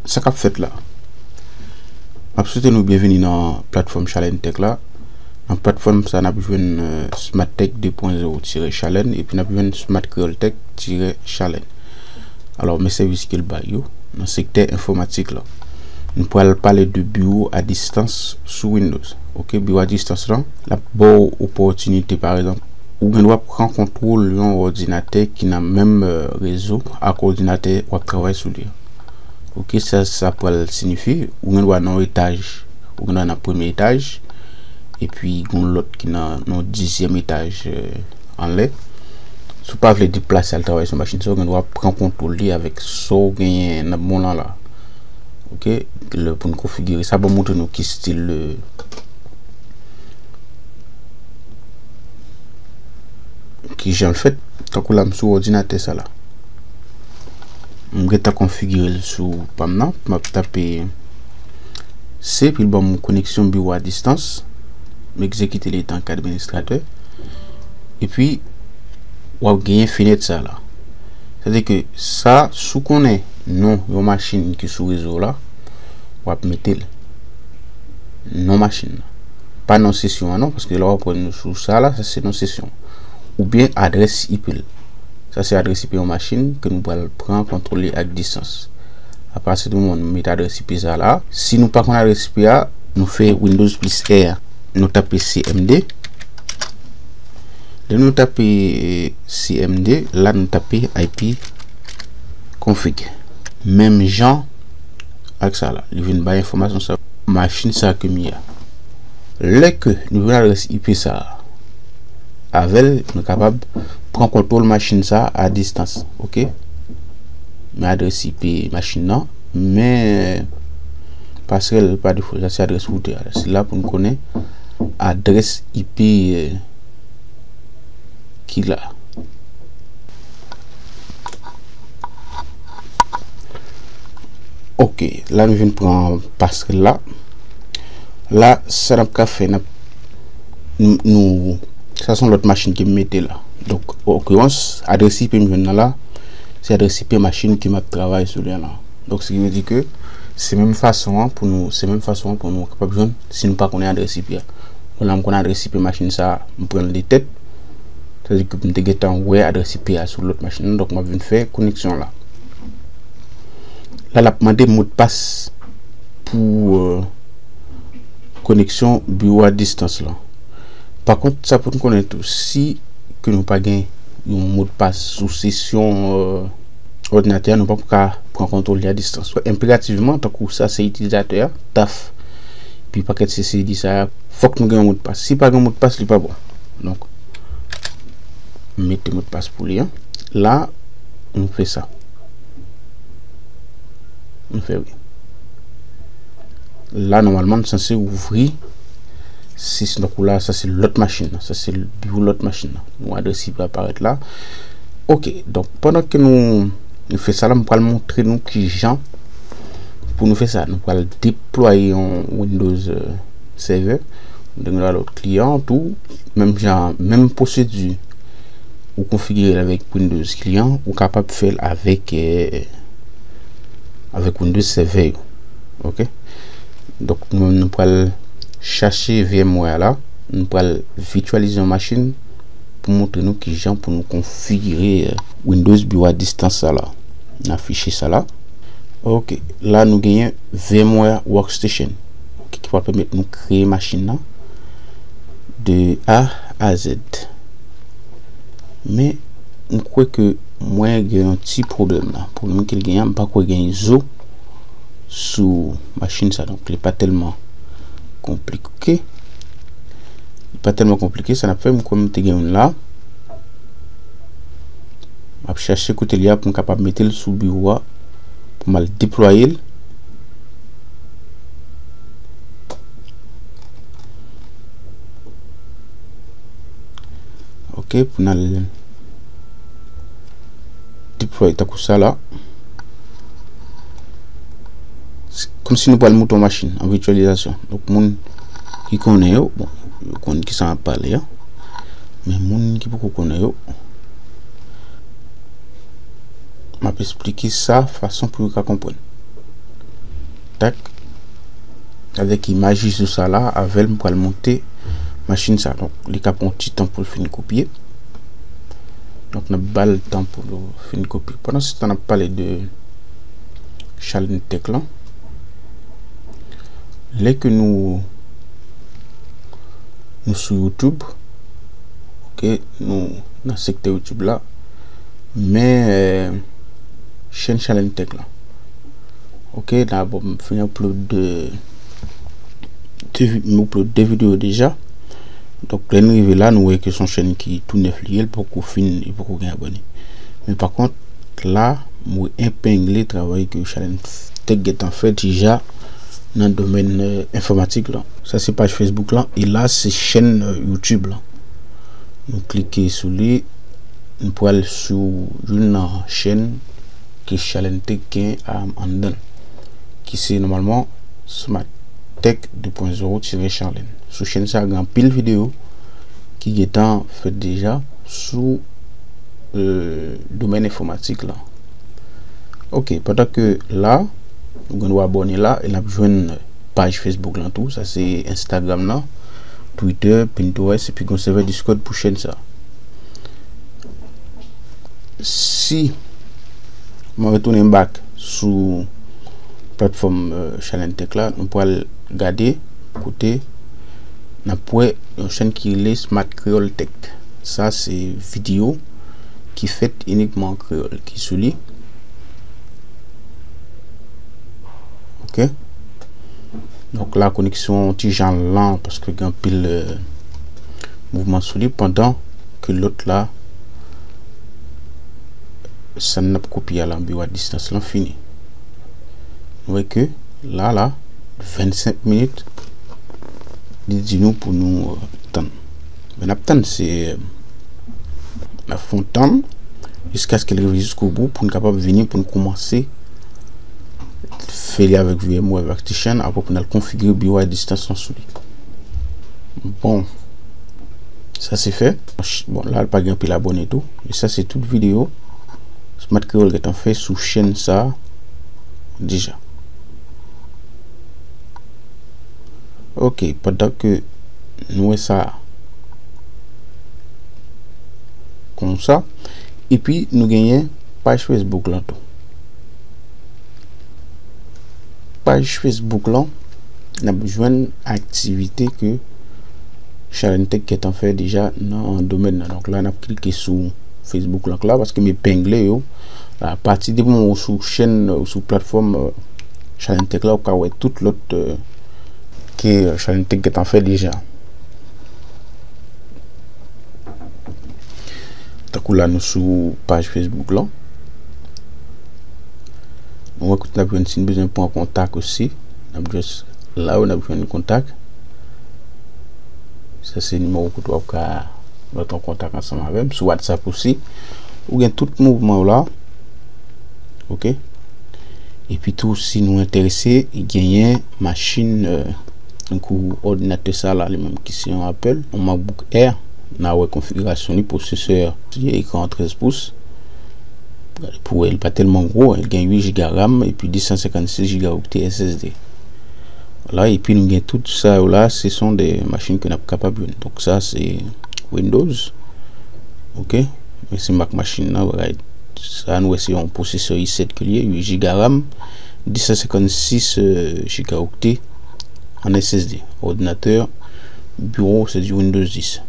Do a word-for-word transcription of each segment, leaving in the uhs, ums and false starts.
Sa k ap fèt la? M ap swete nou byenveni nan platfòm Challenge Tech la. Nan platfòm sa, n ap jwenn, euh, Smart Tech de pwen zewo tire Challenge, epi n ap jwenn Smart Creole Tech tire Challenge. Alò, men sèvis ke l bay yo nan sektè enfòmatik la. Nou pral pale de biwo a distans sou Windows. Oke, biwo a distans lan, l ap ba w opòtinite, pa egzanp, ou gen dwa pran kontwòl yon òdinatè ki nan menm, euh, rezo ak òdinatè w ap travay sou li a. Oke, sa, sa pral siyifi, ou gen dwa nan yon etaj, ou gen dwa nan premye etaj, epi gen yon lòt ki nan, nan dizyèm etaj, euh, anlè. Si w pa vle deplase al travay sou machin sa, ou gen dwa pran kontwòl li avèk sa w genyen nan men w lan la. Oke, lè pou n konfigire sa, ban m montre nou ki stil, euh, ki jan l fèt. Tankou la, m sou òdinatè sa la. M gentan konfigire l sou pa m nan. M ap tape C, epi l ban m koneksyon biwo a distans. M egzekite li etan k administratè. Epi, w ap genyen fenèt sa la. Sètadi ke sa, si w konnen non yon machin ki sou rezo w la, w ap mete l. Non machin nan. Pa non sesyon an non, paske lè w ap wè nou sou sa la, sa se non sesyon. Oubyen adrès I P l. Sa se adrès I P yon machin ke nou pral pran kontwòl li ak distans. Apati de moman nou mete adrès I P sa la, si nou pa konn adrès I P a, nou fè Windows plis R, nou tape C M D. Lè nou tape C M D, la nou tape I P config. Menm jan ak sa la, li vin bay enfòmasyon sa, machin sa ke m ye a. Lè ke nou jwenn adrès I P sa avè l, nou kapab pran kontwòl machin sa a distans, oke? Men adrès I P machin nan, men pasrèl pa defo, sa se adrès woutè a. Se la pou n konnen adrès I P, eh, ki la. Oke, la nou vin pran pasrèl la. La, sa n ap ka fè, n ap, nou, nou, sa se yon lòt machin ke m mete la. Donk, an okirans, adrès I P m jwenn nan la, se adrès I P machin ke m ap travay sou li an la. Donk, sa ki vle di ke se menm fason an pou nou, se menm fason an pou nou kapab jwenn si nou pa konnen adrès I P a. Bon, la m konnen adrès I P machin sa, m pran l de tèt. Sa vle di ke m te gentan wè adrès I P a sou lòt machin nan, donk m ap vin fè koneksyon la. La, l ap mande modpas pou, euh, koneksyon biwo a distans lan. Pa kont, sa pou n konnen tou, si ke nou pa gen yon modpas sou sesyon, euh, òdinatè a, nou p ap ka pran kontwòl li a distans. Enperativman, tankou sa se itilizatè a, taf, epi pakèt C C D sa a, fòk nou gen yon modpas. Si pa gen modpas, li pa bon. Donk, m mete modpas pou li an. La, nou fè sa. Nou fè wi. La, nòmalman, n sanse ouvri. Si se tankou la, sa se lòt machin nan. Sa se biwo lòt machin nan. Nou adrès I P a parèt la. Oke, donk, pandan ke nou, nou fè sa la, m pral montre nou ki jan pou nou fè sa. Nou pral deplwaye yon Windows, euh, Server. Nou gen dwa lòt kliyan tou. Menm jan, menm pwosedi ou konfigire l avèk Windows kliyan, ou kapab fè l avèk, eh, avèk Windows Server yo. Oke? Donk, nou menm nou pral chache VMware la, nou pral vityalize yon machin pou montre nou ki jan pou nou konfigire, eh, Windows biwo a distans sa la. N afiche sa la. Oke, la nou genyen VMware Workstation. Oke, ki pral pèmèt nou kreye machin nan de A a Z. Men, m kwè ke mwen gen yon ti pwoblèm la. Pwoblèm ke l genyen an, m pa kwè gen zo sou machin sa. Donk, li pa tèlman konplike. Li pa tèlman konplike, sa n ap fè, m kwè m te gen youn la. M ap chache kote li a pou m kapab mete l sou biwo a, pou m al deplwaye l. Oke, pou n al deplwaye tankou sa la. Kòmsi nou pral moute yon machin an vityalizasyon. Donk, moun ki konnen yo, bon, yo konn kisa m ap pale a. Men moun ki poko konnen yo, m ap esplike sa fason pou yo ka konprann. Tak. Avèk imaj izo sa la, avè l m pral monte machin sa. Donk, li ka pran yon ti tan pou l fin kopye. Donk, n ap ba l tan pou l fin kopye. Pandan se tan, n ap pale de Challenge Tech lan. Lè ke nou, nou sou YouTube, ok, nou nan sektè YouTube la, men, euh, chèn Challenge Tech lan. Ok, la, bon, m fin upload de, de vi-, m upload de videyo deja. Donk, lè n rive la, nou wè ke se yon chèn ki tou nèf li ye, li poko fin, li poko gen abòne. Men pa kont, la, mwen epengle travay ke Challenge Tech gentan fè deja nan domèn, euh, enfòmatik lan. Sa se paj Facebook lan, e la se chèn, euh, YouTube lan. Nou klike sou li, nou pral sou youn nan chèn ke Challenge Tech gen, um, anndan l, ki se nòmalman Smart Tech de pwen zewo tire Challenge. Sou chèn sa gen anpil videyo ki gentan fèt deja sou, euh, domèn enfòmatik lan. Ok, pandan ke la, ou gen dwa abòne la, e n ap jwenn paj Facebook lan tou. Sa se Instagram nan, Twitter, Pinterest, epi gen yon sèvè Discord pou chèn sa. Si mwen retounen back sou platfòm, euh, Challenge Tech la, nou pral gade kote n ap wè yon chèn ki rele Smart Creole Tech. Sa se videyo ki fèt inikman an kreyòl ki sou li. Ok. Donk la, koneksyon an ti jan lan paske gen anpil, euh, mouvman sou li, pandan ke lòt la, sa n ap kopye a la, Biwo a Distans lan fini. Nou wè ke la, la, vennsenk minit, li di nou pou nou, euh, tann. Men n ap tann, se, euh, n ap fè yon tann jiskaske l rive jiskobou pou n kapab vini, pou n kòmanse fè li avèk V M Web Application, apre pou n al konfigire Biwo a Distans lan sou li. Bon, sa se fè. Bon, la, l pa gen anpil abòne tou. E sa se tout videyo Smart Creole gentan fè sou chèn sa deja. Ok, pandan ke nou wè sa konsa, epi nou genyen paj Facebook lan tou. Paj Facebook lan, n ap jwenn aktivite ke Challenge Tech gentan fè deja nan domèn nan. Donk la, n ap klike sou Facebook lan la, paske m epengle yo. Apati de moman ou sou chèn, ou sou platfòm, euh, Challenge Tech la, ou ka wè tout lòt, euh, ke, euh, Challenge Tech gentan fè deja. Tankou la, nou sou paj Facebook lan. Nou wè kote n ap jwenn si n bezwen pran kontak osi. N ap just la, n ap jwenn kontak. Sa se nimewo kote w ap ka rantre an kontak ansanm avè m. Sou WhatsApp osi, ou gen tout mouvman yo la. Ok. Epi tou, si nou enterese, genyen machin, euh, tankou òdinatè sa la, li menm ki se yon Apple, yon MacBook Air, n a wè konfigirasyon li, pwosesè, li ekran trèz pous. Pou wè, li pa tèlman gwo, li gen uit giga RAM epi de san senkannsis giga oktè S S D. La, epi nou gen tout sa yo la, se son de machin ke n ap kapab jwenn. Donk sa, se Windows. Ok. Men se mak machin nan, bagay. Sa, nou wè se yon pwosesè i sèt ke li ye, uit giga RAM, de san senkannsis, euh, giga oktè an S S D. Òdinatè biwo, se di Windows dis.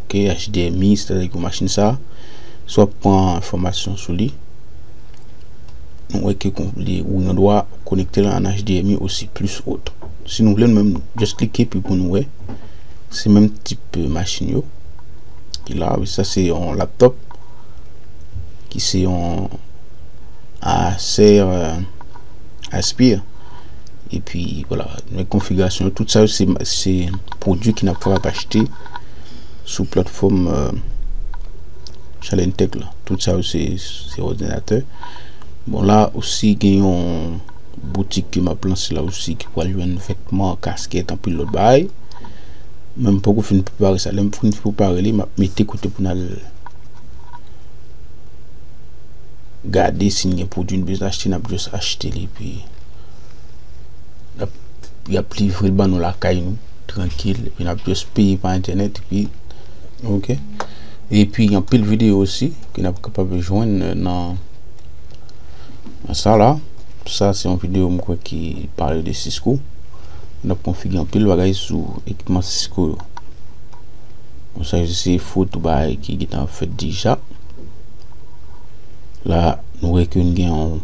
Ok, H D M I, sètadi ke machin sa, si w ap pran enfòmasyon sou li, nou wè ke kon-, li, ou gen dwa konekte l an H D M I osi, plis ot. Si nou vle, nou menm, nou just klike, epi pou nou wè, se menm tip, euh, machin yo ki la, wi, sa se yon laptop ki se yon Acer, euh, Aspire. Epi, vwala, men konfigirasyon yo, tout sa yo, se, se pwodui ke n ap kapab achte sou platfòm, euh, Challenge Tech la. Tout sa yo, se, se òdinatè. Bon, la osi, gen yon boutik ke m ap lanse la osi, ki pral jwenn vètman, kaskèt, anpil lòt bagay. Men m poko fin prepare sa. Lè m fin prepare li, m ap mete kote pou n al gade si n gen pwodui n bezwen achte, n ap just achte li, epi y ap livre l ban nou lakay nou, trankil, epi n ap just peye pa entènèt, epi, ok. Epi gen anpil videyo osi ke n ap kapab jwenn nan, nan sa la. Sa se yon videyo m kwè ki pale de Cisco. N ap konfigi anpil bagay sou ekipman Cisco yo. Bon, sa se foto bagay ki gentan fèt deja. La, nou wè ke n gen yon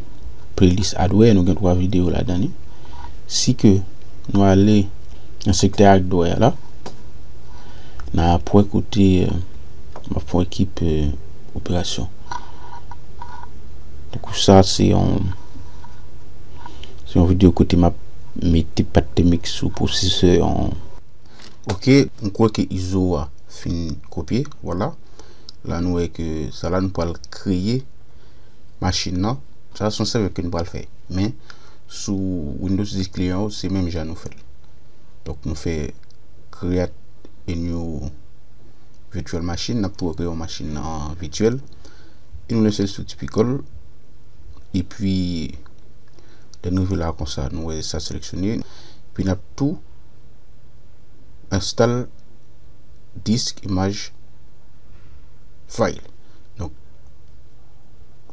playlist hardware, nou gen twa videyo ladan li. Si ke nou ale nan sektè hardware la, n a pwè kote, euh, m ap fè ekip, euh, operasyon. Donk sa se yon, se yon videyo kote m ap mete pat temik sou pwosesè an. Ok, m kwè ke izo a fin kopye, vwala. La nou wè ke sa la nou pral kreye machin nan. Sa se yon sèvè ke nou pral fè. Men sou Windows dis kliyan yo, se menm jan nou fè l. Donk nou fè create a new virtual machine, n ap tou kreye yon machin nan vityèl. E nou lese l sou typical. Epi lè n rive la konsa, nou wè sa seleksyone. Epi n ap tou install disk imaj file. Donk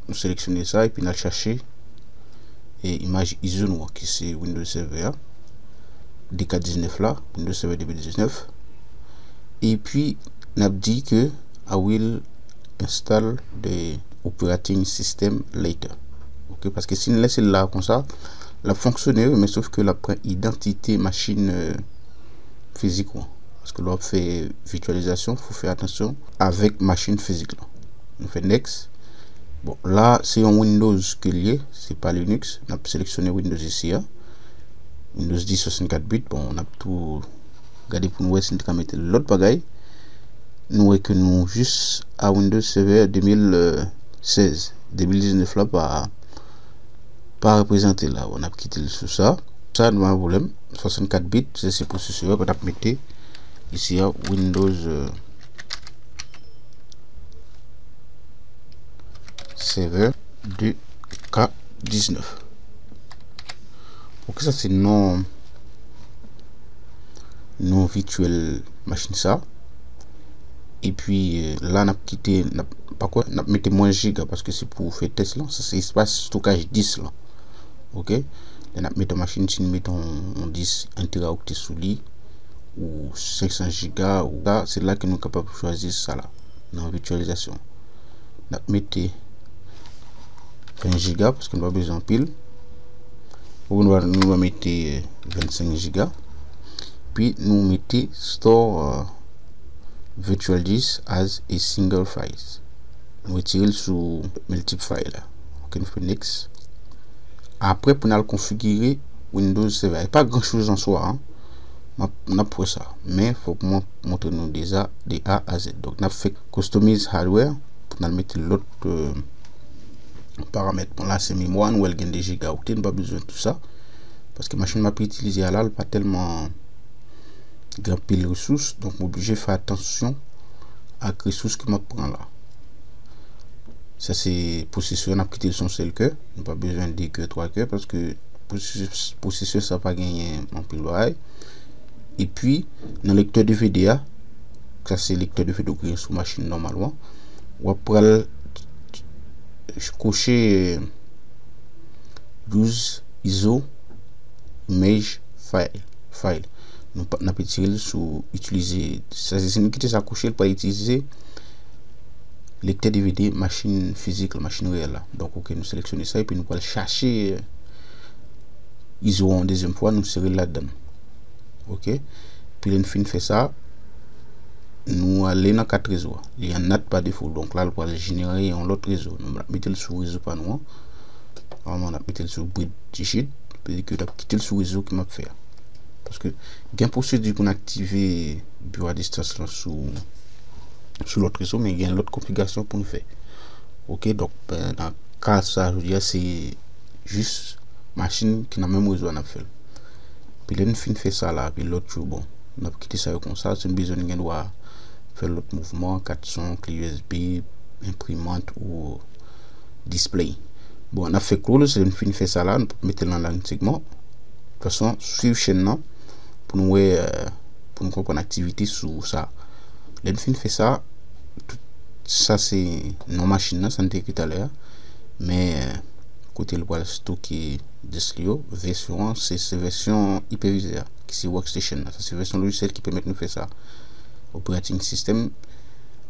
nou seleksyone sa epi n al chache e imaj izo nou an ki se Windows Server a, de ka diznèf la, Windows Server de mil diznèf. Epi n ap di ke I will install the operating system later. Ok, paske si n lese l la konsa, l ap fonksyone, men sof ke l ap pran idantite machin, euh, fizik ou an. Paske lè w ap fè vityalizasyon, fò fè atansyon avèk machin fizik lan. Nou fè next. Bon, la se yon Windows ke l ye, se pa Linux. N ap seleksyone Windows isi a. Windows dis swasannkat bit. Bon, n ap tou gade pou nou wè si n te ka mete lòt bagay. Nou wè ke nou jis a Windows Server de mil sèz. De mil diznèf la pa, pa reprezante la. Bon, n ap kite l sou sa. Sa nou pa gen pwoblèm. Swasannkat bit, se, se pwosesè a, n ap mete isi a Windows, euh, Server de ka diznèf. Bon, kisa se non, non vityèl machin sa? Epi, euh, la n ap kite, n ap, pa kwè, n ap mete mwens jiga paske se pou fè tès lan. Sa se espas stokaj dis lan. Ok? Lè n ap mete yon machin, si n mete yon, yon dis en teraokte sou li, ou senk san jiga, ou la, se la ke nou kapab chwazi sa la, nan vityalizasyon. N ap mete ven jiga, paske nou pa bezwen anpil. Ou nou va, nou va mete vennsenk jiga. Pi nou mete store, euh, virtual disk as a single files. Nou retire l sou multiple file la. Ok, nou fè next. Apre, pou n al konfigire Windows Server. E pa gran choz an swa, hein. M ap, n ap wè sa. Men, fòk mwen montre nou deja de A a Z. Donk, n ap fè customize hardware pou n al mete lòt, euh, paramèt. Bon, la, se memwa, nou wè l gen de jiga okte, nou pa bezwen tout sa. Paske machin m ap itilize a la, l pa tèlman gen anpil resous, donk m oblije fè atansyon ak resous ke m ap pran la. Sa se pwosesè, n ap kite l sou yon sèl kè, nou pa bezwen de kè, twa kè, paske pwosesè, pwosesè sa pa genyen anpil bagay. Epi, nan lektè D V D a, sa se lektè D V D ou genyen sou machin nòmalman, w ap pral kouche use iso image file, file. Nou pa, n ap retire l sou itilize, sa se si nou kite sa kouche, l pral itilize lektè D V D machin fizik la, machin reyèl la. Donk, ok, nou seleksyone sa, epi nou pral chache izo an yon dezyèm fwa, nou sere l ladan l. Ok? Pi lè n fin fè sa, nou ale nan kat rezo a. Li an NAT pa defo, donk la, l pral jenere yon lòt rezo. Nou ap mete l sou rezo pa nou an. Nòmalman, n ap mete l sou bridge digit, vle di ke n ap kite l sou rezo ke m ap fè a. Paske gen pwosedi pou n aktive biwo a distans lan sou, sou lòt rezo, men gen lòt konfigirasyon pou n fè. Ok, donk, ben, nan ka sa, jodi a, se jis machin ki nan menm rezo a n ap fè l. Pi lè n fin fè sa la, pi lòt jou, bon, n ap kite sa yo konsa. Si n bezwen, n gen dwa fè lòt mouvman, kat son, kle U S B, enprimant ou display. Bon, n ap fè close, lè n fin fè sa la, n ap mete l nan line segment. Fason, swiv chèn nan pou nou wè, euh, pou nou konprann aktivite sou sa. Lè n fin fè sa, tout sa se non machin nan, sa n te ekri talè a. Men, euh, kote l pral stoke disk li yo, vèsyon an, se, se vèsyon hyperviseur a, ki se workstation nan. Sa se vèsyon lojisyèl ki pèmèt nou fè sa. Operating system,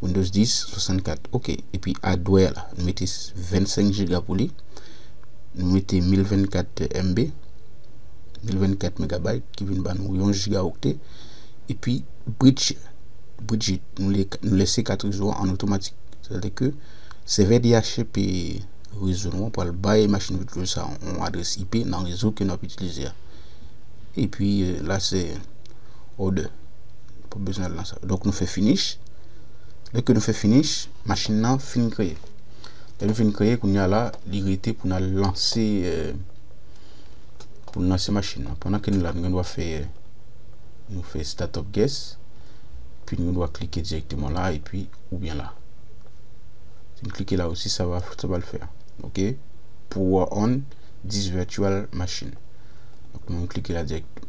Windows dis, swasannkat. Ok. Epi hardware la, nou mete vennsenk giga pou li. Nou mete mil vennkat M B, mil vennkat megabayt, ki vin ba nou yon gigaoctet. Epi bridge, bridge, nou, le, nou lese kat rezo an otomatik. Sètadi ke sèvè D H C P rezo nou an pral bay machin Windows sa yon adrès I P nan rezo ke n ap itilize a. Epi, euh, la se order. Pa bezwen al nan sa. Donk nou fè finish. Lè ke nou fè finish, machin nan fin kreye. Lè nou fin kreye, kounye a la, li rete pou n al lanse, euh, pou n lanse machin nan. Pandan ke nou la, nou gen dwa fè, nou fè startup guest, epi nou gen dwa klike dirèkteman la, epi oubyen la. Si n klike la osi, sa va, sa va l fè. Ok? Power on this virtual machine. Donk, nou klike la dirèk,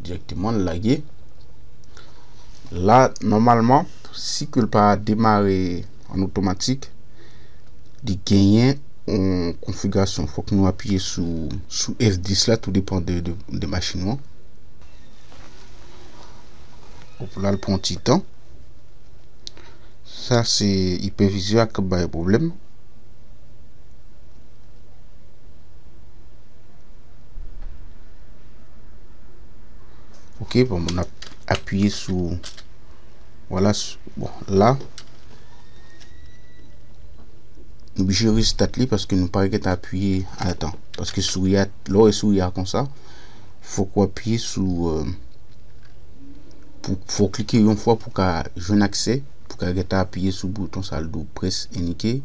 dirèkteman, l lage. La, nòmalman, si ke l pa demare an otomatik, li genyen yon konfigirasyon. Fòk nou apiye sou, sou F dis la, tou depan de, de, de machin ou an. Hop la, l pran yon ti tan. Sa se ipèvizè a k ap bay pwoblèm. Ok, bon, n ap apiye sou, vwala, sou, bon, la, nou oblije restart li paske nou pa gentan apiye a tan. Paske souri a, lè w wè souri a konsa, fòk w apiye sou, euh, pou, fò w klike yon fwa pou w ka jwenn aksè, pou w ka gentan apiye sou bouton sa l di w press any key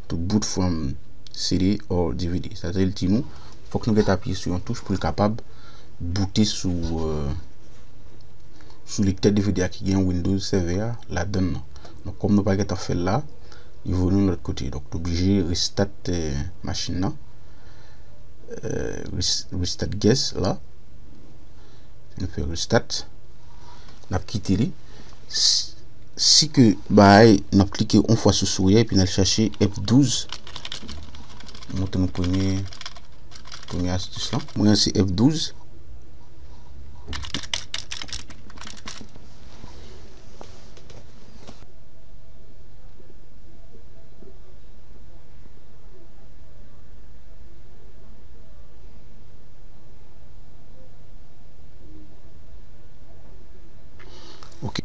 to boot from C D or D V D. Sa vle di nou, fòk nou gentan apiye sou yon touch pou l kapab boute sou, euh, sou lektè D V D a ki gen Windows Server a ladan l nan. Donk, kòm nou pa gentan fè l la, li voye nou lòt kote. Donk, nou oblije restart, euh, machin nan. Euh, res-, restart guest la. Nou fè restart. N ap kite li. Si, si ke bagay, n ap klike yon fwa sou souri a, epi n al chache F douz. Montre nou premye, premye astis lan. Mwen, se F douz. Ok.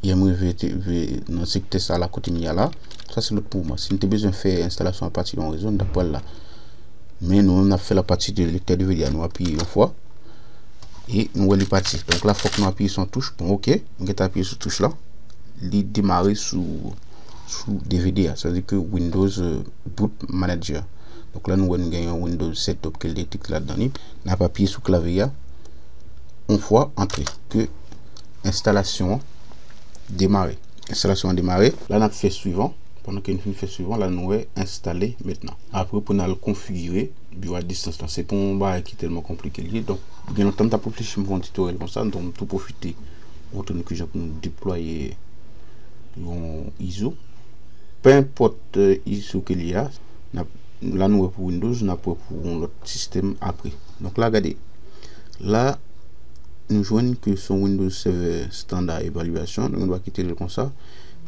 Yè m rive te, ve, nan sektè sa la kote m ye a la. Sa se lòt pou mwen. Si n te bezwen fè enstalasyon apati de yon rezo, n t ap pral la. Men nou menm n ap fè l apati de lektè D V D a. Nou apiye yon fwa. E nou wè li pati. Donk la, fòk nou apiye sou yon touch. Bon, ok. M gentan apiye sou touch la. Li demare sou, sou D V D a. Sa vle di ke Windows, euh, Boot Manager. Donk la, nou wè nou gen yon Windows Setup ke l te ekri ladan li. N ap apiye sou klavye a. Yon fwa antre. Ke enstalasyon an demare. Enstalasyon an demare. La, n ap fè swivan. Pandan ke n fin fè swivan, la, nou wè enstale mentnan. Apre, pou n al konfigire biwo a distans lan. Se pa yon bagay ki tèlman konplike l ye. Donk, gen lontan m t ap reflechi m fè yon tutorial konsa. Donk, m tou pwofite montre nou kijan pou nou deplwaye yon ISO. Penenpòt, euh, ISO ke l ye a, n ap, la nou wè pou Windows, n ap wè pou yon lòt sistèm apre. Donk la, gade. La, nou jwenn ke se yon Windows Server standard évaluation, nou gen dwa kite l konsa.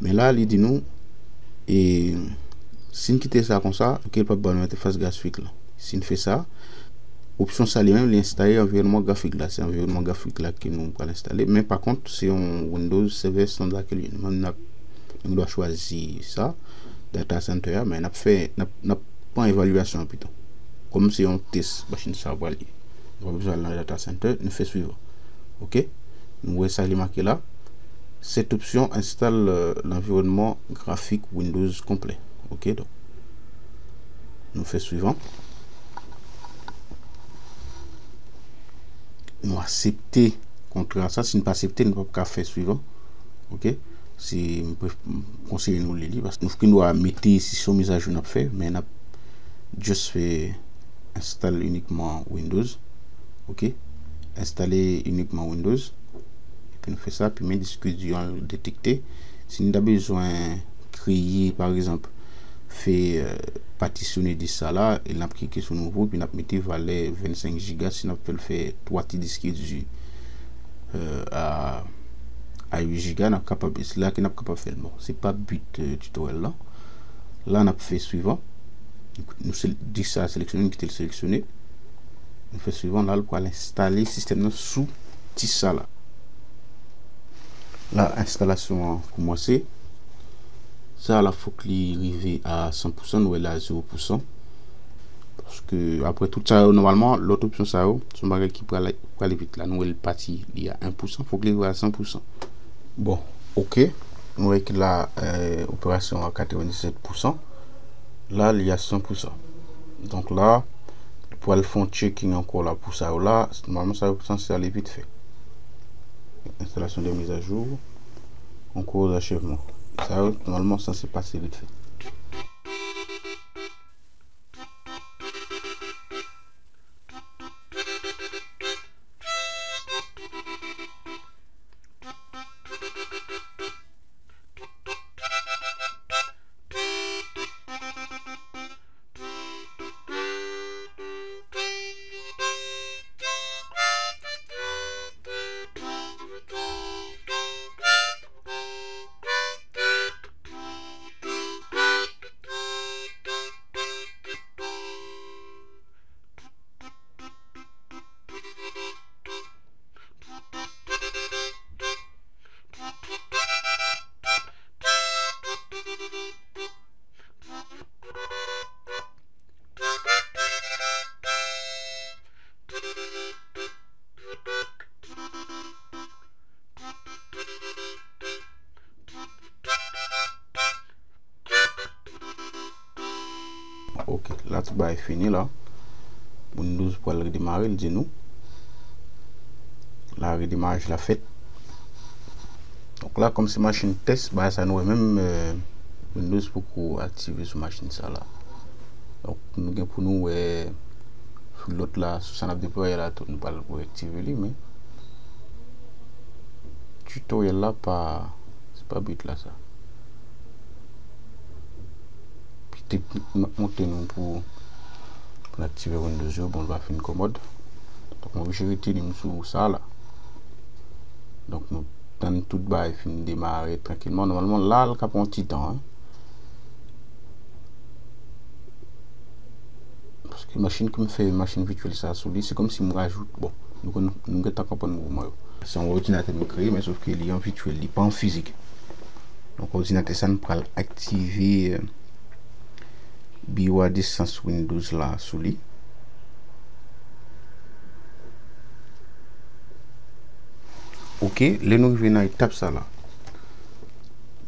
Men la, li di nou, e, si n kite sa konsa, ok, l p ap ba nou entèfas grafik la. Si n fè sa, opsyon sa li menm, li enstale anviwònman grafik la. Se anviwònman grafik la ke nou pral enstale. Men pa kont, se yon Windows Server standard ke l ye. Nou menm, n ap, nou dwa chwazi sa, data center a, men n ap fè, n ap, n ap pran evalyasyon an pito. Kòm se yon tès, machin sa pral ye. Nou pa bezwen al nan data center, nou fè swivan. Ok? Nou wè sa li make la. Cette option installe, euh, l'environnement graphique Windows complet. Ok, donk. Nou fè swivan. Nou aksepte kontra sa. Si n pa aksepte, nou p ap ka fè swivan. Ok? Se, m pref-, m konseye nou li li, paske nou gen dwa mete si se yon mizajou n ap fè, men n ap just fè enstale inikman Windows. Ok, enstale inikman Windows. Epi nou fè sa, pi men disk di an detekte. Si nou ta bezwen kreye, pa egzanp, fè, euh, patisyone disk sa la, e n ap klike sou nouvo, epi n ap mete valè vennsenk giga, si n ap fè l fè twa ti disk di, euh, a, a uit giga, n ap kapab, se la ke n ap kapab fè l. Bon, se pa but, euh, tutoriel la. La, n ap fè swivan. Nou, nou sel-, disk sa seleksyone, nou kite l seleksyone. Nou fè swivan, la, l pral enstale sistèm nan sou disk sa la. La, enstalasyon an kòmanse. Sa la, fòk li rive a san pousan, nou wè la zewo pousan. Paske, apre tout sa yo, nòmalman, lòt opsyon sa yo, se yon bagay ki pral, pral vit la. Nou wè l pati, li a en pousan, fòk li rive a san pousan. Bon, ok. Nou wè ke la, euh, operasyon an katrevendisèt pousan. La, li a san pousan. Donk la, pou al fè yon checking ankò la pou sa yo la, nòmalman sa yo sanse ale vit fè. Installation des mises à jour, en cours d'achèvement. Sa yo, nòmalman, sanse pase vit fè. Ok, la tout bagay fini la. Windows pral redemare, l di nou. La, redemaraj la fèt. Donk la, kòm se machin tès, bagay sa nou wè menm, euh, Windows poko aktive sou machin sa la. Donk nou gen pou nou wè sou lòt la, sou sa n ap deplwaye la tou, nou pral reaktive li, men tutoriel la pa, se pa but la sa. Pi teknik m ap montre nou pou, pou n aktive Windows yo, bon, l pa fin kòmòd. Donk, m oblije rete li m sou sa la. Donk, nou tann tout bagay fin demare trankilman. Nòmalman, la, l ka pran yon ti tan, en. Paske machin ke m fè machin vityèl sa sou li, se kòmsi m rajoute, bon, nou konn, nou gentan konprann mouvman yo. Se yon òdinatè nou kreye, men sof ke li an vityèl, li pa an fizik. Donk, òdinatè sa, nou pral aktive, euh, biwo a distans Windows la sou li. Ok, lè nou rive nan etap sa la,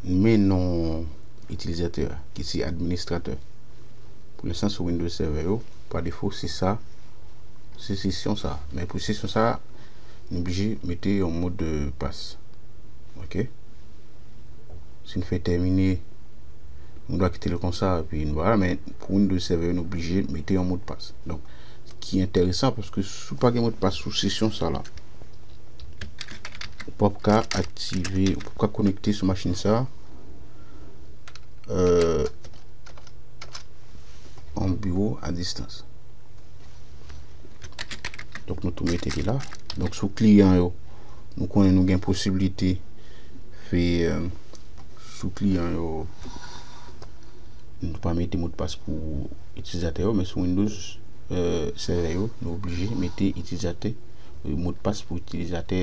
men non itilizatè a, ki se administratè. Pou lenstan sou Windows Server yo, pa defo, se sa, se sesyon sa. Men pou sesyon sa, nou oblije mete yon modpas. Ok? Si n fè tèmine, nou dwa kite l konsa, epi nou pa la, men pou Windows Server, nou oblije mete yon modpas. Donk, ki enteresan, paske si w pa gen modpas sou sesyon sa la, ou p ap ka aktive, ou p ap ka konekte sou machin sa, euh, an biwo a distans. Donk, nou tou mete li la. Donk, sou kliyan yo, nou konnen nou gen posiblite fè, euh, sou kliyan yo, nou pa mete modpas pou itilizatè yo, men sou Windows, euh, Server yo, nou oblije mete itilizatè, euh, modpas pou itilizatè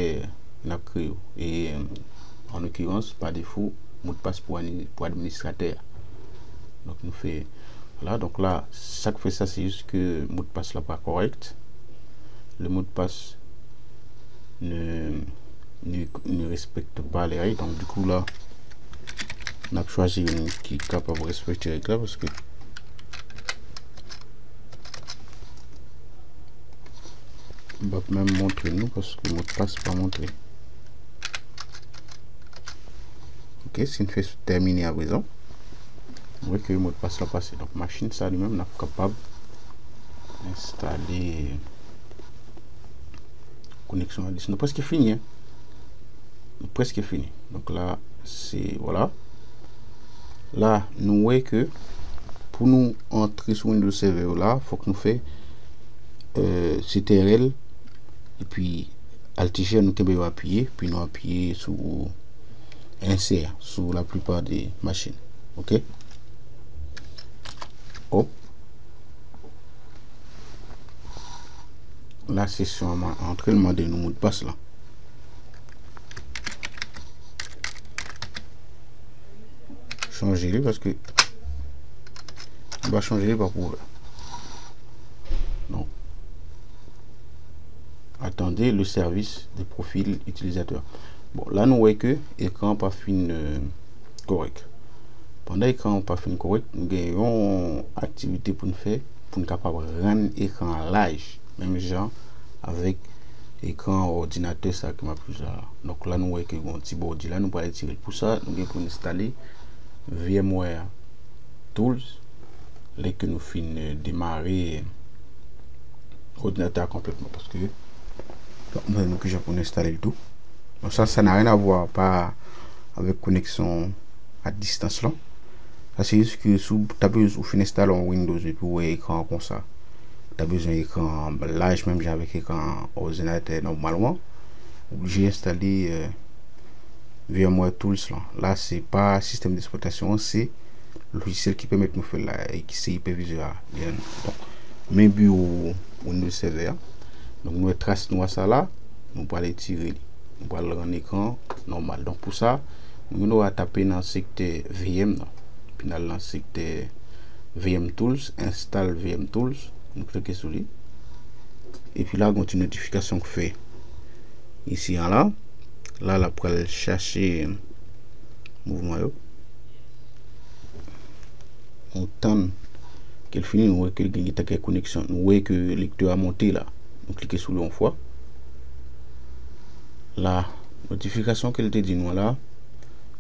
n ap kreye yo. E, euh, an okirans, pa defo, modpas pou ani-, pou administratè a. Donk, nou fè, vwala, donk la, sa k fè sa, se jis ke modpas la pa kòrèk. Le mot de passe ne, ne, ne respecte pas les règles. Donk, dikou, la, n ap chwazi youn ki kapab respekte règ la, paske m p ap menm montre nou, paske modpas pa montre. Ok, si n fè tèmine aprezan, nou wè ke modpas la pase. Donk, machin sa li menm, n ap kapab enstale, Koneksyon a distans. Nou prèske fini, hein. Nou prèske fini. Donk la, se, vwala. La, nou wè ke pou nou antre sou Windows Server yo la, fòk nou fè euh, C T R L, epi Alt G, nou kenbe yo apiye, epi nou apiye sou Enter sou la plipa de machin. Ok? Hop. La sesyon an antre, l mande nou modpas la. Chanje li paske nou pa chanje li pa pou ouvè. Non. Attendez le service de profil utilisateur. Bon, la nou wè ke ekran pa fin euh, kòrèk. Pandan ekran pa fin kòrèk, nou gen yon aktivite pou n fè pou n kapab rann ekran an laj, menm jan avèk ekran òdinatè sa ke m ap jwe la. Donk la nou wè ke gen yon ti bòdi la, nou pral retire l. Pou sa, nou gen pou n enstale VMware Tools lè ke nou fin euh, demare òdinatè a konplètman, paske bon, mwen nou kijan pou n enstale l tou. Bon, sa, ça n'a rien à voir pa avèk koneksyon a distans lan. Sa se jis ke si w ta bezwen, ou fin enstale yon Windows epi w wè ekran an konsa, ou ta bezwen ekran an laj menm jan avèk ekran òdinatè nòmalman, ou oblije enstale euh, VMware Tools lan. La se pa sistèm d'eksplwatasyon an, se lojisyèl ki pèmèt nou fè l la e ki se ipèvizè a. Donk, men biwo Windows Server a. Donk nou wè tras nwa sa la, nou pral retire li. Nou pral rann ekran nòmal. Donk pou sa, nou gen dwa tape nan sektè V M nan. Epi n al nan sektè V M Tools, Install V M Tools. Nou klike sou li. Epi la, gen yon ti notifikasyon k fè isi an la. La, l ap pral chache mouvman yo. Nou tann ke l fini, nou wè ke l gen, gen tank gen koneksyon. Nou wè ke lektè a monte la. Nou klike sou li yon fwa. La, notifikasyon ke l te di nou an la,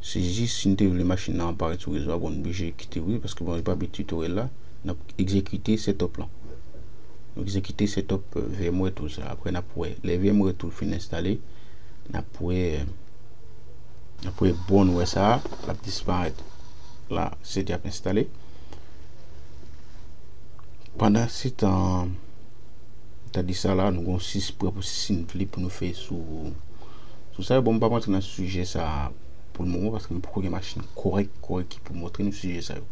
se jis si n te vle machin nan parèt sou rezo a, bon, n oblije kite wi, paske bon, li pa bit tutorial la, n ap egzekite setup lan. Nou egzekite setup euh, VMware Tools la. Apre n ap wè, lè VMware Tools fin enstale, n ap wè, n ap wè bon wè sa, l ap disparèt. La, se te ap enstale. Pandan se tan, ta di sa la, nou gen yon sisprè pou si n vle pou nou fè sou, sou sa. Bon, m p ap rantre nan sijè sa pou l moman, paske m poko gen machin kòrèk, kòrèk ki pou montre nou sijè sa yo.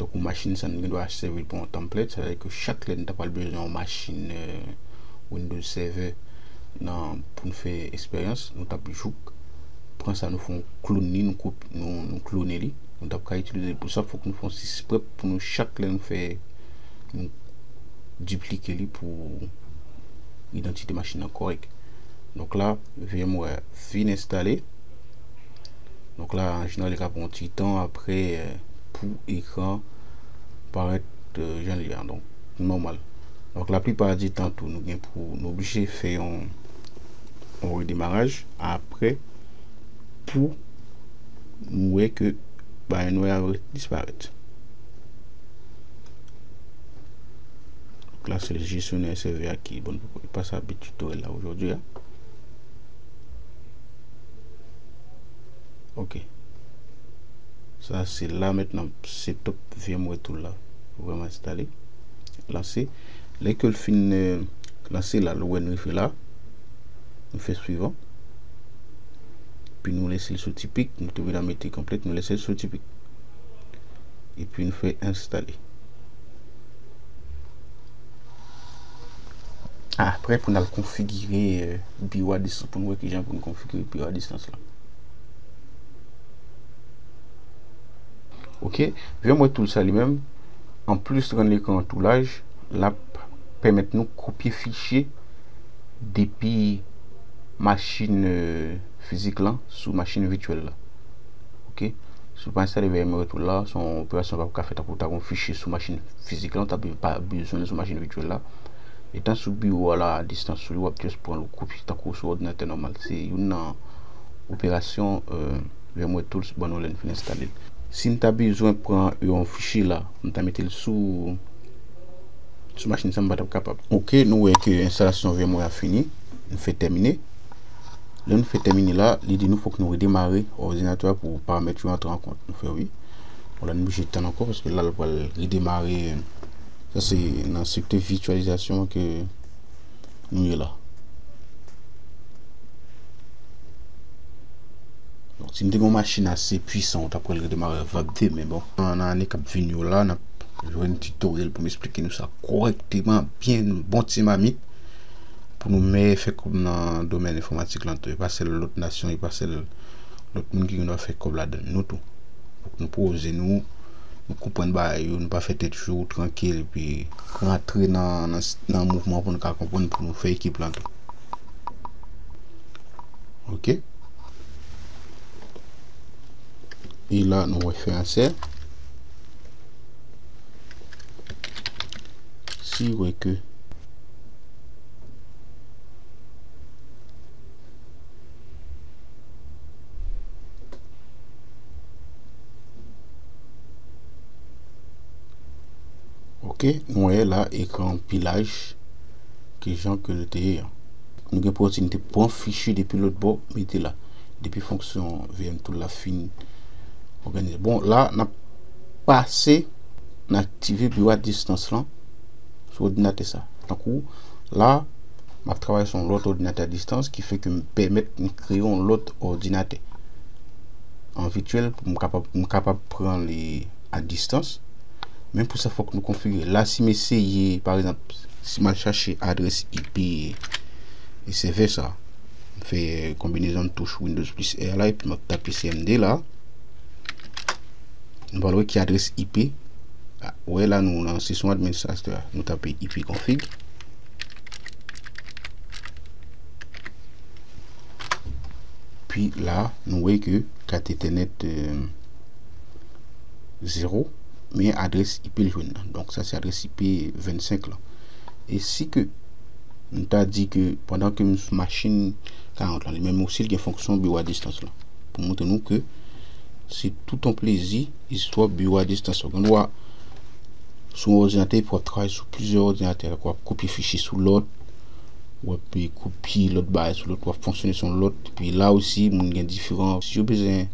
Tankou machin sa, nou gen dwa sèvi l pou yon template, sa vle di ke chak lè n ta pral bezwen yon machin euh, Windows Server nan, pou n fè eksperyans, nou t ap jouk pran sa, nou fè yon klon li, nou, kop, nou, nou klone li. Nou t ap ka itilize l pou sa, fòk nou fè yon sisprè pou nou chak lè nou fè, nou diplike li pou idantite machin nan kòrèk. Donk la, VMware fin enstale. Donk la, an jeneral, li ka pran yon ti tan apre euh, pou ekran parèt euh, jan li a. Donk, nòmal. Donk, laplipa di tan tou, nou gen pou, nou oblije fè yon, yon redemaraj apre pou nou wè ke bagay nou a disparèt. Donk la, se jesyonè sèvè a ki, bon, pa sa bit tutorial la aujourd'hui, hein. Ok. Sa se la mentnan setup VMware Tool la. Vrèman enstale. Lanse. Lè ke l fin euh, lanse la, l wè n rive la. Nou fè swivan. Epi nou lese l sou ti pik. Nou te vin mete konplèt. Nou lese l sou ti pik. Epi nou fè enstale. Apre, pou n al konfigire euh, biwo a distans, pou n wè kijan pou n konfigire biwo a distans la. Ok, VMware Tool sa li menm, anplis rann lekran an tou laj, l ap pèmèt nou kopye fichye depi machin euh, fizik lan sou machin vityèl la. Ok, si w pa enstale VMware Tool la, se yon operasyon w p ap ka fè tankou w ta gen yon fichye sou machin fizik lan, w ta pa bezwen l sou machin vityèl la. Etan sou biwo a la, a distans sou li, w ap just pran l, w kopye tankou sou òdinatè nòmal. Se youn nan operasyon euh, VMware Tools ban nou lè n fin enstale l. Si n ta bezwen pran yon fichye la, n ta mete l sou, Sou machin sa, m pa t ap kapab. Ok, nou wè ke enstalasyon VMware a fini. Nou fè tèmine. Lè nou fè tèmine la, li di nou fòk nou redemare òdinatè a pou paramèt yo antre an kont. Nou fè wi. Bon, la nou oblije tann ankò paske la, l pral redemare. Sa se nan sektè vityalizasyon ke nou ye la. Bon, si m te gen yon machin ase pwisan, ou ta pral redemare vap de, men bon. Nan, nan ane k ap vini yo la, n ap jwenn titoryèl pou m esplike nou sa kòrèkteman, byen, bon ti mamit, pou nou mèyè fè kòb nan domèn enfòmatik lan tou. E pa sèl lòt nasyon, e pa sèl lòt moun ki gen dwa fè kòb ladan, nou tou. Fòk nou poze nou, nou konprann bagay yo, nou pa fè tèt cho, trankil, epi rantre nan, nan, nan mouvman pou nou ka konprann, pou nou fè ekip lan tou. Ok. E la, nou wè fè ansè. Si wè ke Ok, nou wè la ekran pilaj ki jan ke l te ye an. Nou gen opòtinite pran fichye depi lòt bò, mete la. Depi fonksyon V M Tool la fin òganize. Bon, la, n ap pase, n aktive biwo a distans lan sou òdinatè sa. Tankou, la, m ap travay sou yon lòt òdinatè a distans, ki fè ke m pèmèt m kreye yon lòt òdinatè an vityèl pou m kapab, m kapab pran li a distans. Men pou sa, fòk nou konfigire. La, si m eseye, pa egzanp, si m al chache adrès I P e sèvè sa, m fè konbinezon touch Windows plis R la, epi m ap tape C M D la. Nou pral wè ki adrès I P. A, wè la, nou nan sesyon administratè a. Nou tape I P config. Pi la, nou wè ke kat Ethernet, euh, zéro, men adrès I P l jwenn nan. Donk, sa se adrès I P vennsenk lan. E si ke nou ta di ke pandan ke m sou machin karant lan, li menm osi, l gen fonksyon biwo a distans lan. Pou montre nou ke se tout yon plezi, istwa biwo a distans lan. Gen dwa sou yon òdinatè, epi w ap travay sou plizyè òdinatè, w ap kopye fichye sou lòt, w ap kopye lòt bagay sou lòt, w ap fonksyone sou yon lòt. Epi la osi, moun gen diferan, si yo bezwen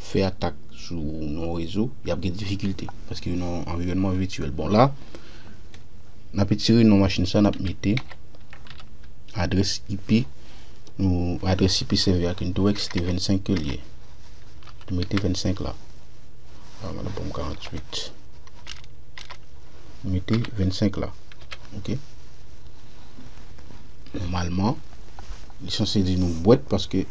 fè atak sou yon rezo, y ap gen difikilte, paske yo nan yon anviwònman vityèl. Bon, la, n ap etire non machin sa, n ap mete adrès I P, nou, adrès I P sèvè a ke nou te wè ke se te vennsenk ke l ye. Nou mete vennsenk la. A, m ap ban m karanntuit. Nou mete vennsenk la. Ok. Nòmalman, li sanse di nou bwèt paske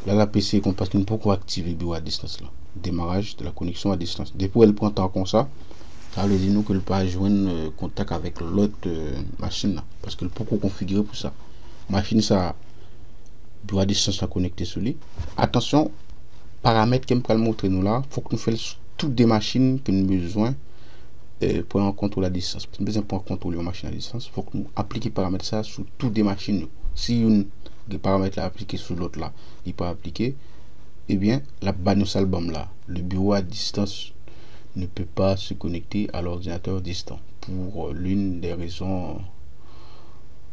la, l ap eseye konn, paske nou poko aktive biwo a distans lan. Démarrage de la connexion à distance. Depi w wè l pran tan konsa, sa vle di nou ke l pa jwenn, euh, kontak avèk lòt, euh, machin nan, paske l poko konfigire pou sa. Machin sa, biwo a distans la konekte sou li. Atansyon, paramèt ke m pral montre nou la, fòk nou fè l sou tou de machin ke nou bezwen, euh, pran kontwòl a distans. Si nou bezwen pran kontwòl yon machin a distans, fòk nou aplike paramèt sa sou tou de machin yo. Si youn gen paramèt la aplike sou lòt la, li pa aplike, ebyen, l ap ba nou sa l ban m la. Le bureau à distance ne peut pas se connecter à l'ordinateur distant pour, euh, l'une des raisons,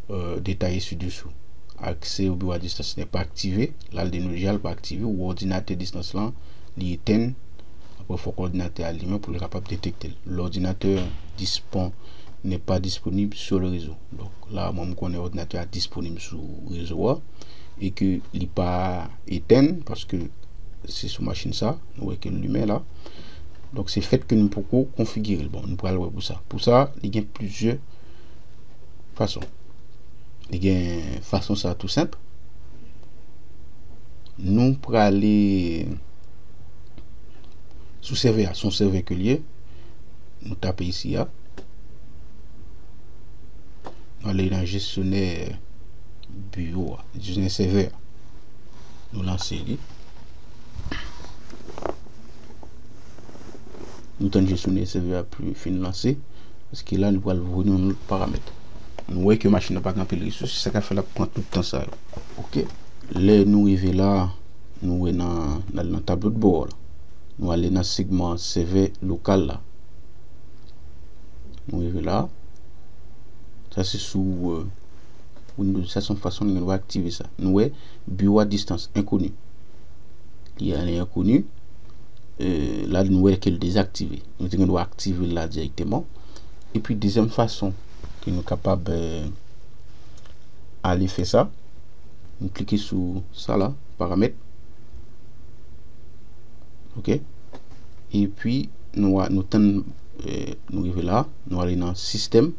euh, détaillées ci-dessous. Accès au bureau à distance n'est pas activé. La, l di nou deja l pa aktive. Ou òdinatè distans lan, li etenn. Apre, fòk òdinatè a limen pou l kapab detekte l. L'ordinateur distant n'est pas disponible sur le réseau. Donk, la, mwen, m konnen òdinatè a disponib sou rezo a e ke li pa etenn paske se sou machin sa, nou wè ke l limen la. Donk, se fèt ke nou poko konfigire l. Bon, nou pral wè pou sa. Pou sa, li gen plizyè fason. Li gen fason sa tou senp. Nou prale sou sèvè a, se yon sèvè ke l ye. Nou tape isi a. Nou ale nan jesyonè biwo a, jesyonè sèvè a. Nou lanse li. Nou tann jesyonè sèvè a pou fin lanse. Paske la, nou pral voye nou yon lòt paramèt. Nou wè ke machin nan pa gen anpil resous, se sa k ap fè l ap pran tout tan sa yo. Ok. Lè nou rive la, nou wè nan, n al nan tablo de bò la. Nou ale nan segman sèvè lokal la. Nou rive la. Sa se sou, euh, Windows. Sa se yon fason nou gen dwa aktive sa. Nou wè, biwo a distans, enkoni. Li ale enkoni. Euh, la, nou wè ke l dezaktive. Nou te gen dwa aktive l la dirèkteman. Epi, dezyèm fason ke nou kapab, euh, ale fè sa, nou klike sou sa la, paramèt. Ok. Epi, nou a, nou tann, euh, nou rive la, nou ale nan sistèm.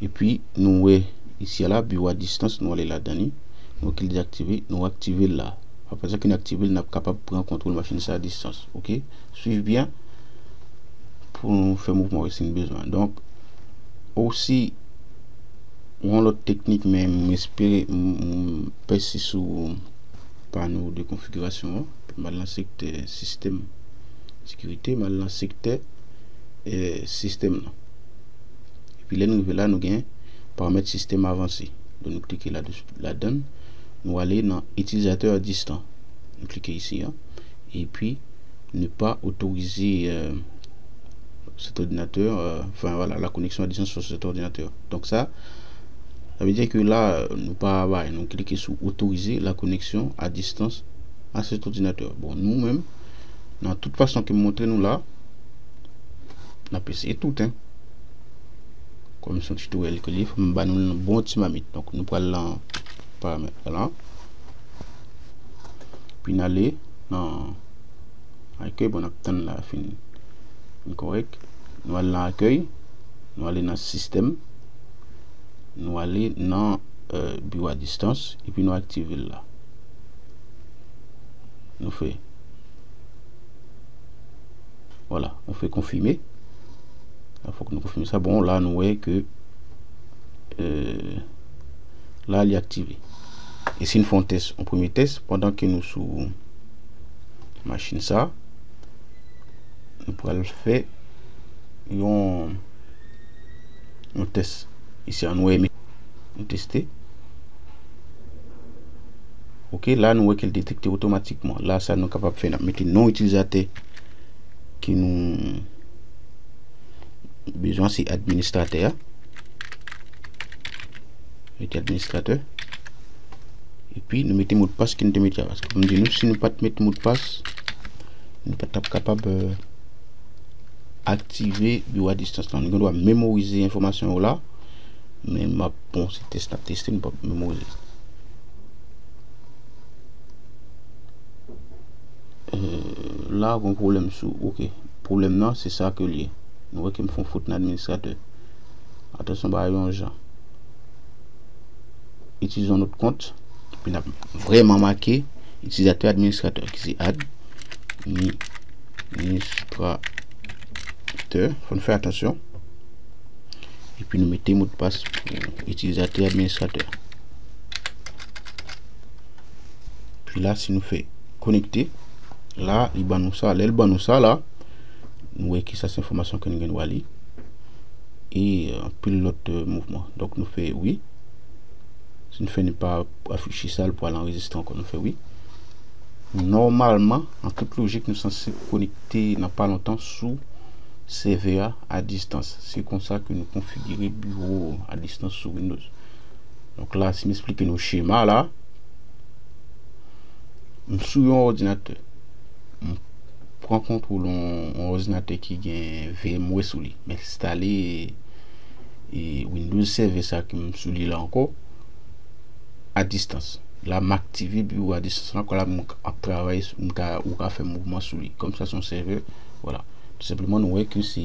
Epi, nou wè isi a la, biwo a distans, nou ale ladan li. Nou wè ke l dezaktive, nou aktive l la. Apre sa ke nou aktive l, n ap kapab pran kontwòl machin sa a distans. Ok? Swiv byen pou nou fè mouvman yo si n bezwen. Donk, osi, yon lòt teknik, men m espere, m, m pèse sou pano de konfigirasyon an. M al nan sektè sistèm sekirite, m al nan sektè, eh, sistèm nan. Epi lè n rive la, nou gen paramèt sistèm avanse. Donk, nou klike la, ladan l, nou ale nan itilizateur à distance. Nou klike isi a. Epi, ne pas autoriser, euh, cet ordinateur, euh, enfin, voilà, la connexion à distance sur cet ordinateur. Donk sa, sa vle di ke la, euh, nou pa bay, nou klike sou autoriser la connexion à distance à cet ordinateur. Bon, nou menm, nan tout fason ke m montre nou la, n ap eseye tout, hein. Kòm se yon tutoriel ke li ye, fò m ba nou yon bon ti mamit. Donk, nou pral nan paramèt la. Epi n ale nan akèy, bon, n ap tann la fin, fin kòrèk. Nou al nan akèy, nou ale nan sistèm, nou ale nan, euh, biwo a distans, epi nou aktive l la. Nou fè, voilà, nou fè konfime. La, fòk nou konfime sa. Bon, la, nou wè ke, euh, la, li aktive. E si n fè yon tès, yon premye tès, pandan ke nou sou machin sa, nou pral fè yon, yon tès. Isi a, nou wè, nou teste. Ok, la, nou wè ke l detekte otomatikman. La, sa nou kapab fè, n ap mete non itilizatè ke nou bezwen, se administratè a. Mete administratè. Epi, nou mete modpas ke nou te mete a. Paske, pou m di nou, si nou pa t met modpas, nou pa t ap kapab, euh, aktive biwo a distans lan. Nou gen dwa memorize enfòmasyon yo la. Men m ap, bon, se tès n ap teste, nou p ap memorize. Euh, la, gen pwoblèm sou, ok. Pwoblèm nan, se sa ke l ye. Nou wè ke m fè yon fot nan administratè. Atansyon, bagay yon jan. Itilize yon lòt kont. Epi n ap vrèman make itilizatè administratè, ki se administratè. Fò n fè atansyon. Epi nou mete modpas pou itilizatè administratè. Epi la, si nou fè konekte, la, li ban nou sa. Lè l ban nou sa la, nou wè ki sa se enfòmasyon ke nou gen dwa li. E, euh, anpil lòt, euh, mouvman. Donk, nou fè wi. Si nou fè ne pas afficher sa, l pral anrejistre ankò, nou fè wi. Nòmalman, an tout lojik, nou sanse konekte nan pa lontan sou sèvè a a distans. Se konsa ke nou konfigire biwo a distans sou Windows. Donk la, si m esplike nou chema la, m sou yon òdinatè. M pran kontwòl yon, yon òdinatè ki gen V M ware sou li. M enstale, e, Windows Server sa ke m sou li la ankò a distans. La, m aktive biwo a distans la, kon la m ap travay, m ka, ou ka fè mouvman sou li. Kòm sa se yon sèvè, vwala. Tou senpleman, nou wè ke se,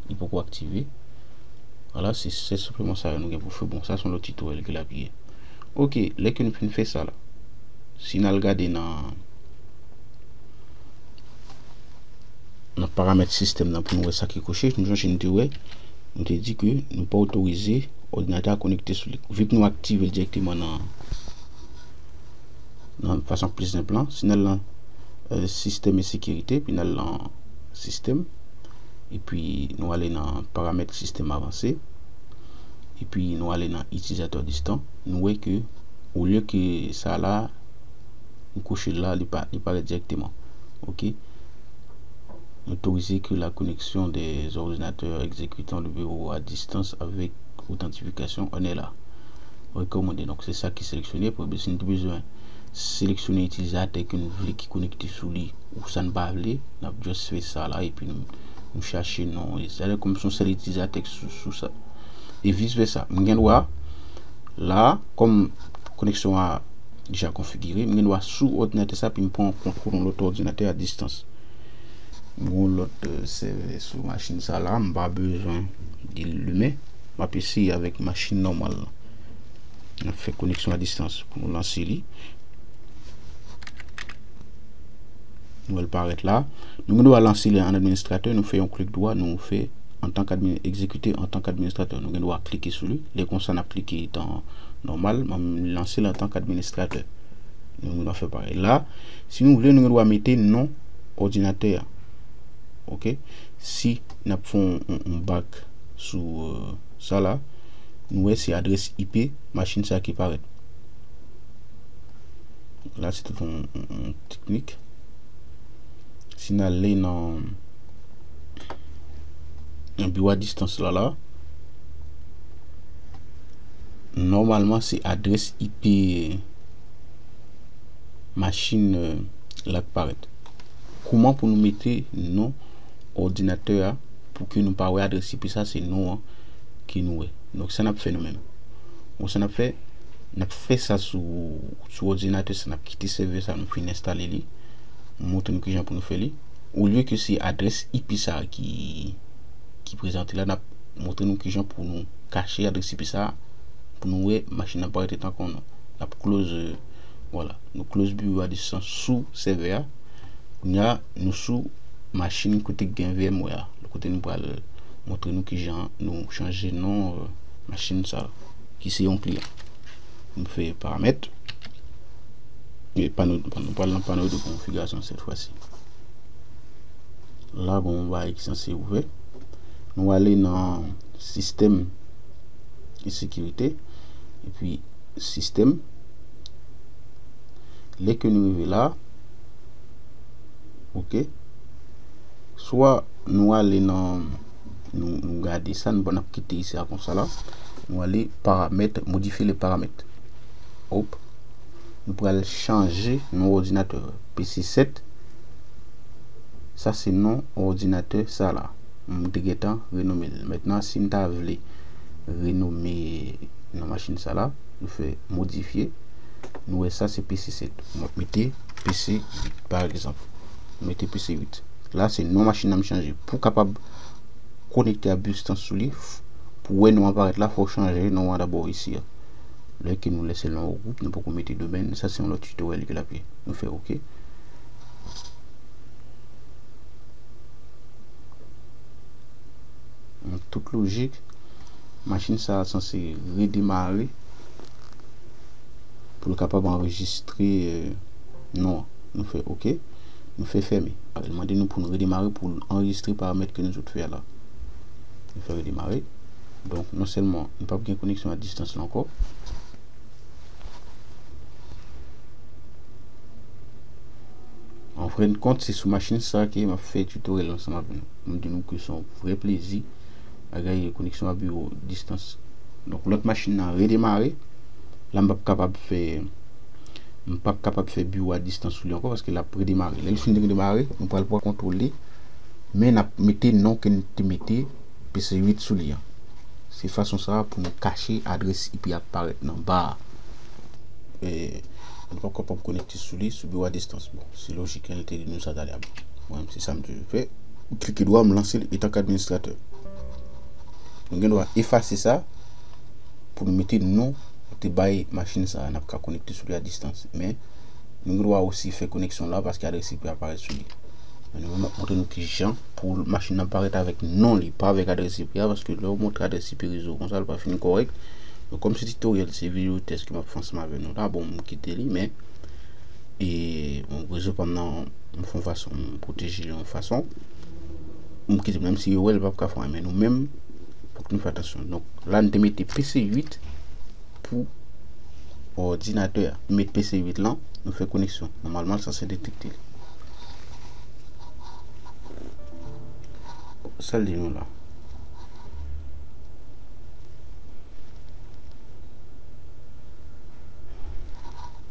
li poko aktive. Vwala, se, se senpleman sa nou gen pou fè. Bon, sa se yon lòt tutoriel ke l ap ye. Ok, lè ke nou fin fè sa la, si n al gade nan, nan paramèt sistèm nan pou nou wè sa ki koche, nou sonje nou te wè, nou te di ke nou pa otorize òdinatè a konekte sou li. Vi ke nou aktive l dirèkteman nan, nan fason pli senp lan, si n al nan, euh, sistèm e sekirite, epi n al nan sistèm, epi nou ale nan paramèt sistèm avanse, epi nou ale nan itilizatè distan, nou wè ke olye ke sa la, nou koche l la, li pa, li parèt dirèkteman. Ok? Autoriser que la connexion des ordinateurs exécutant le bureau à distance avec authentification en est là. Recommandé. Donk, se sa ki seleksyone. Pou si n te bezwen seleksyone itilizatè ke n vle ki konekte sou li ou sa n pa vle, n ap just fè sa la epi nou, nou chache non. E sa lè kòm se yon sèl itilizatè k sou, sou sa. E vis vèsa. M gen dwa, la, kòm koneksyon an deja konfigire, m gen dwa sou òdinatè sa, epi m pran kontwòl yon lòt òdinatè a distans. M gen yon lòt, euh, sèvè sou machin sa la, m pa bezwen li limen. M ap eseye avèk machin nòmal la. N ap fè koneksyon a distans pou nou lanse li. Nou wè l parèt la. Nou gen dwa lanse li an administratè, nou fè yon klik dwa, nou fè antanke admin, egzekite antanke administratè. Nou gen dwa klike sou li. Lè konsa n ap klike tan nòmal, m lanse l antanke administratè. Nou gen dwa fè parèy. La, si nou vle, nou gen dwa mete non òdinatè a. Oke? Si n ap fè yon, yon, yon bak sou, euh, sa la, nou wè se adrès I P machin sa ki parèt. La, se tout yon, yon, yon teknik. Si n ale nan, nan biwo a distans la, la, nòmalman, se adrès I P machin, euh, la k parèt. Kouman pou nou mete non òdinatè a pou ke nou pa wè adrès I P sa, se nou an ke nou wè. Donk, sa n ap fè nou menm. Bon, sa n ap fè, n ap fè sa sou, sou òdinatè sa, n ap kite sèvè sa, nou fin enstale li. M montre nou kijan pou nou fè li. Olye ke se adrès I P sa ki, ki prezante la, n ap montre nou kijan pou nou kache adrès I P sa, pou nou wè machin nan parèt etan kon non. N ap close, euh, vwala, nou close biwo a distans sou sèvè a. Kounye a, nou sou machin kote k gen V M ware a. Kote nou pral montre nou kijan nou chanje non, euh, machin sa, ki se yon kliyan. Nou fè paramèt. E pano, pano, pral nan pano de konfigirasyon sèt fwa si. La, gon yon bagay ki sanse ouvè. Nou ale nan sistèm e sekirite. Epi, sistèm. Lè ke nou rive la, oke, swa nou ale nan, nou, nou gade sa, nou pa n ap kite isi a konsa la. Nou ale paramèt, modifye le paramèt. Hop. Nou pral chanje non òdinatè. P C sèt. Sa se non òdinatè sa la. M te gentan renome l. Mentnan, si m ta vle renome non machin sa la, nou fè modifye. Nou wè sa se P C sèt. M ap mete P C uit, pa egzanp. M mete P C uit. La, se non machin nan m chanje. Pou w kapab konekte a distans sou li, pou w wè non an parèt la, fò w chanje non an dabò isi a. Lè ke nou lese l nan yon gwoup, nou poko mete domèn, sa se yon lòt tutoriel ke l ap ye. Nou fè oke. An tout lojik, machin sa a sanse redemare pou l kapab anrejistre, euh, non an. Nou fè oke. Nou fè fèmen. L mande nou pou n redemare pou l anrejistre paramèt ke nou sot fè a la. Nou fè redemare. Donk, non sèlman nou p ap gen koneksyon a distans la ankò, an fen de kont, se sou machin sa ke m ap fè tutoriel ansanm avè nou. M di nou ke se yon vrè plezi bagay koneksyon a biwo distans. Donk, lòt machin nan redemare. La, m p ap kapab fè, m p ap kapab fè biwo a distans sou li ankò paske l ap redemare. Lè l fin redemare, nou pral pran kontwòl li. Men n ap mete non ke n te mete P C uit sou li an. Se fason sa a pou nou kache adrès I P a k parèt nan ba a. E, nou p ap kapab konekte sou li sou biwo a distans. Bon, se lojik, li te di nou sa talè a. Bon, mwen menm, se sa m toujou fè. M klike dwa, m lanse l etanke administratè. Nou gen dwa efase sa pou nou mete non nou te bay machin sa a, n ap ka konekte sou li a distans. Men, nou gen dwa osi fè koneksyon la paske adrès I P a parèt sou li. Men nou menm, m ap montre nou kijan pou machin nan parèt avèk non li, pa avèk adrès I P a, paske lè w montre adrès I P rezo konsa, l pa fin kòrèk. Men kòm se tutoriel, se videyo tès ke m ap fè ansanm avè nou la, bon, m kite li, men, e, bon, rezo pa m nan, m fè yon fason, m pwoteje l yon fason. M kite l, menm si yo wè l, l p ap ka fè anyen, men nou menm, fòk nou fè atansyon. Donk, la, n te mete P C uit pou òdinatè a. Nou met P C uit lan, nou fè koneksyon. Nòmalman, l sanse detekte l. Sa l di nou la.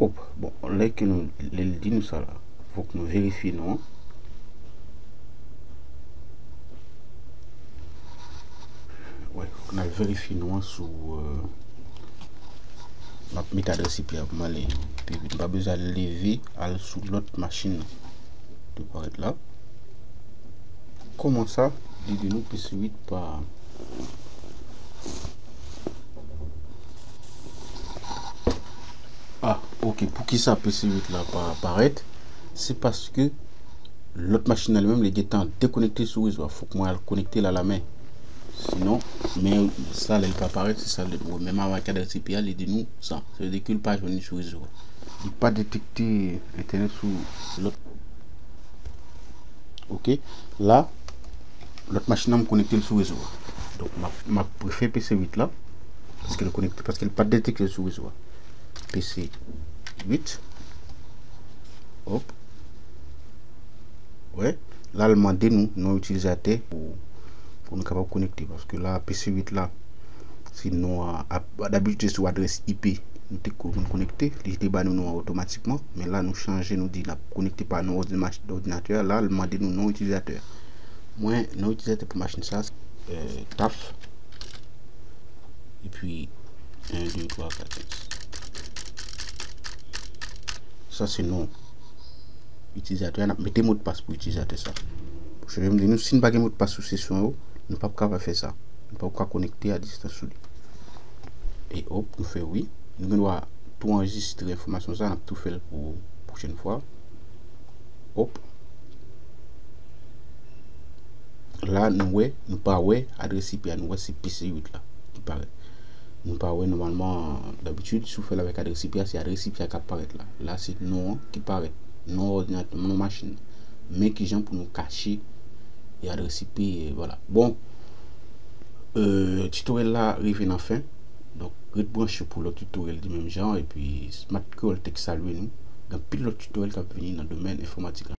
Op, bon, lè ke nou, lè l di nou sa la, fòk nou verifye non an. Wè, fòk n al verifye non an sou, euh, m ap met adrès I P a pou m ale pi vit. M pa bezwen al leve, al sou lòt machin nan. Dwe parèt la. Kòman sa, li di nou P C uit pa... Ah, ok. Poukisa P C uit la pa parèt? Se paske lòt machin nan li menm, li gentan dekonekte sou rezo a. Fòk mwen al konekte l alamen. Sinon, men sa, lè li pa parèt, se sa l wè. Menm avèk adrès I P a, li di nou sa. Sa vle di ke li pa jwenn li sou rezo a. Li pa detekte entènèt sou lòt. Ok. La, lòt machin nan, m konekte l sou rezo a. Donk, m ap, m ap refè P C uit la. Paske l konekte, paske l pa detekte l sou rezo a. P C uit. Hop. Wè. La, l mande nou non itilizatè pou, pou nou kapab konekte. Paske la, P C uit la, se non a, a, dabitid se sou adrès I P nou te ko-, nou konekte, li te ba nou non an otomatikman. Men la, nou chanje, nou di n ap konekte pa non òdinatè a. La, l mande nou non itilizatè a. Mwen, non itilizatè pou machin sa, se, euh, Taf. Epi, en, de, twa, kat, senk. Sa se non itilizatè a, n ap mete modpas pou itilizatè sa. Paske jan m di nou, si n pa gen modpas sou sesyon yo, nou p ap kapab fè sa. Nou p ap ka konekte a distans sou li. E hop, nou fè wi. Nou gen dwa tou anrejistre enfòmasyon sa, n ap tou fè l pou pwochèn fwa. Hop. La, nou wè, nou pa wè adrès I P a, nou wè se P C uit la ki parèt. Nou pa wè nòmalman, dabitid, si w fè l avèk adrès I P a, se adrès I P a k ap parèt la. La, se non an ki parèt, non òdinatè, non machin. Men kijan pou nou kache e adrès I P, e vwala. Bon, euh, titoryèl la rive nan fen. Donk, ret branche pou lòt titoryèl di menm jan, epi Smart Creole Tech salye nou. Gen anpil lòt titoryèl k ap vini nan domèn enfòmatik la.